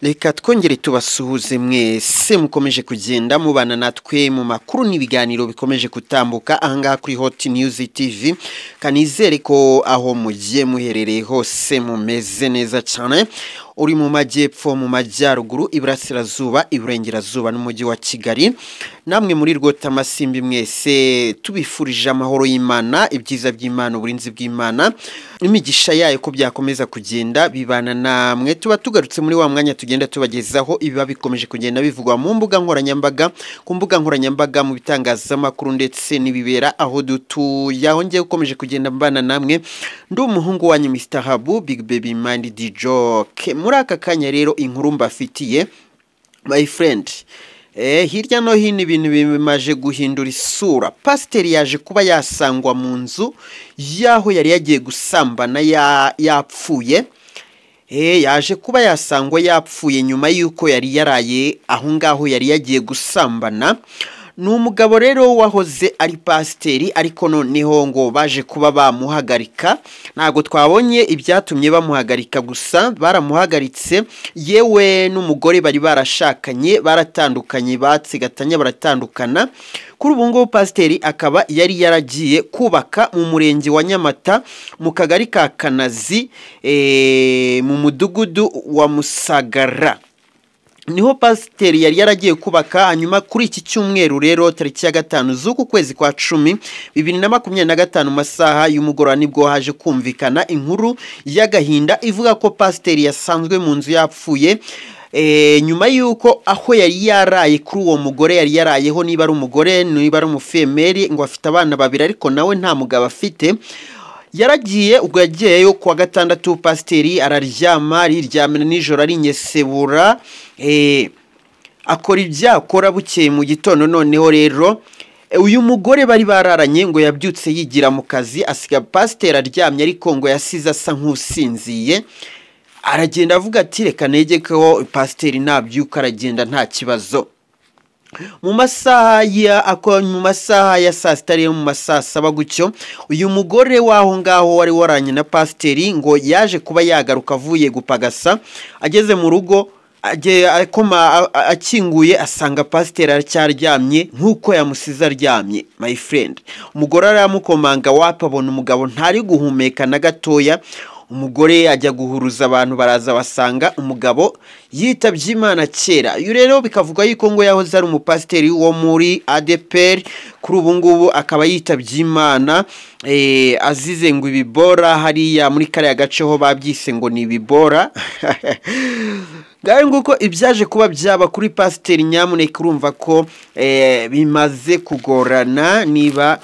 Reka twongere tubasuhuze mwese mukomeje kugenda mubana natwe mu makuru n'ibiganiro bikomeje gutambuka ahangaha kuri Hot News TV. Kanizere ko aho mugiye muherereye hose mumeze neza cyane. Uri mu majyepfo, mu majyaruguru, iburasirazuba, iburengerazuba n'umujyi wa Kigali, namwe muri Rwotamasimbi mwese tubifurije amahoro y'Imana, ibyiza by'Imana, uburinzi bw'Imana, imigisha yayo ko byakomeza kugenda bibana namwe. Tuba tugarutse muri wa mwanya tugenda tubagezaho ibiba bikomeje kugenda bivugwa mu mbuga nkoranyambaga, ku mbuga nkoranyambaga, mu bitangazamakuru ndetse n'ibibera aho dutuye. Aho ngiye ukomeje kugenda mbana namwe ndi umuhungu wanyu Mr Habu Big Baby Mind the Joke. Muri aka kanya rero inkuru mbafitiye, my friend, hirya no hino ibintu bimaje guhindura isura. Pasiteri yaje kuba yasangwa mu nzu y'aho yari yagiye gusambana yapfuye. Yaje kuba yasangwa yapfuye nyuma y'uko yari yaraye aho ngaho yari yagiye gusambana. Ni umugabo rero wahoze ari pasiteri, ariko noneho ngo baje kuba bamuhagarika. Ntabwo twabonye ibyatumye bamuhagarika, gusa baramuhagaritse. Yewe n'umugore bari barashakanye baratandukanye, batsigatanya baratandukana. Kuri ubu ngubu pasiteri akaba yari yaragiye kubaka mu murenge wa Nyamata, mu kagari ka Kanazi, mu mudugudu wa Musagara, niho pasiteri yari yaragiye kubaka. Hanyuma kuri iki cyumweru rero, tariki ya 5 z'uku kwezi kwa 10 2025, mu masaha y'umugoroba, nibwo haje kumvikana inkuru y'agahinda ivuga ko pasiteri yasanzwe mu nzu yapfuye, nyuma y'uko aho yari yaraye kuri uwo mugore yari yarayeho, niba ari umugore niba ari umufemeri, ngo afite abana babiri ariko nawe nta mugabo afite. Yaragiye, ubwo yagiyeyo kuwa gatandatu, pasiteri araryama, ariryamira nijoro, arinyesebura, akora ibyo akora. Bukeye mu gitondo noneho rero uyu mugore bari bararanye ngo yabyutse yigira mu kazi, asiga pasiteri aryamye, ariko ngo yasize asa nk'usinziye. Aragenda avuga ati reka negekeho pasiteri nabyuka aragenda nta kibazo. Mu masaha ya saa sita rero, mu masaha saba gutyo, uyu mugore w'aho ngaho wari waranye na pasiteri ngo yaje kuba yagaruka avuye gupagasa. Ageze mu rugo, akoma, akinguye asanga pasiteri aracyaryamye nk'uko yamusize aryamye. My friend, umugore aramukomanga, wapi, abona umugabo ntari guhumeka na gatoya. Umugore ajya guhuruza abantu, baraza basanga umugabo yitabye Imana kera. Uyu rero bikavuga yuko ngo yahoze ari umupasiteri wo muri ADEPR, kuri ubu ngubu akaba yitabye Imana, azize ngo ibibora. Hariya muri kariya gace ho babyise ngo ni ibibora. Ngaho nguko ibyaje kuba byaba kuri pasiteri. Nyamuneka, urumva ko bimaze kugorana. Niba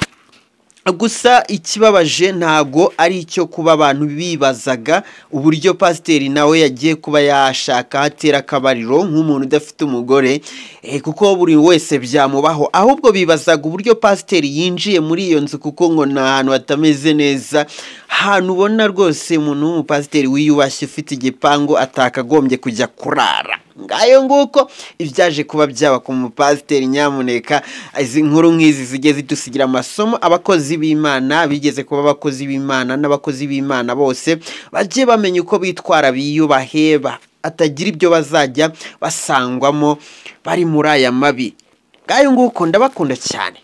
gusa ikibabaje ntago ari icyo kuba abantu bibazaga uburyo pasiteri nawe yagiye kuba yashaka atera akabariro nk'umuntu udafite umugore, kuko buri wese byamubaho. Ahubwo bibazaga uburyo pasiteri yinjiye muri iyo nzu, kuko ngo ni ahantu hatameze neza, ahantu ubona rwose umuntu w'umupasiteri wiyubashye ufite igipangu atakagombye kujya kurara. Ngayo nguko ibyaje kuba byaba ku mupasiteri. Nyamuneka, izi nkuru nk'izi zijye zidusigira amasomo. Abakozi b'Imana bigeze kuba abakozi b'Imana n'abakozi b'Imana bose bajye bamenya uko bitwara, biyubahe, atagira ibyo bazajya basangwamo bari muri aya mabi. Ngayo nguko, ndabakunda cyane.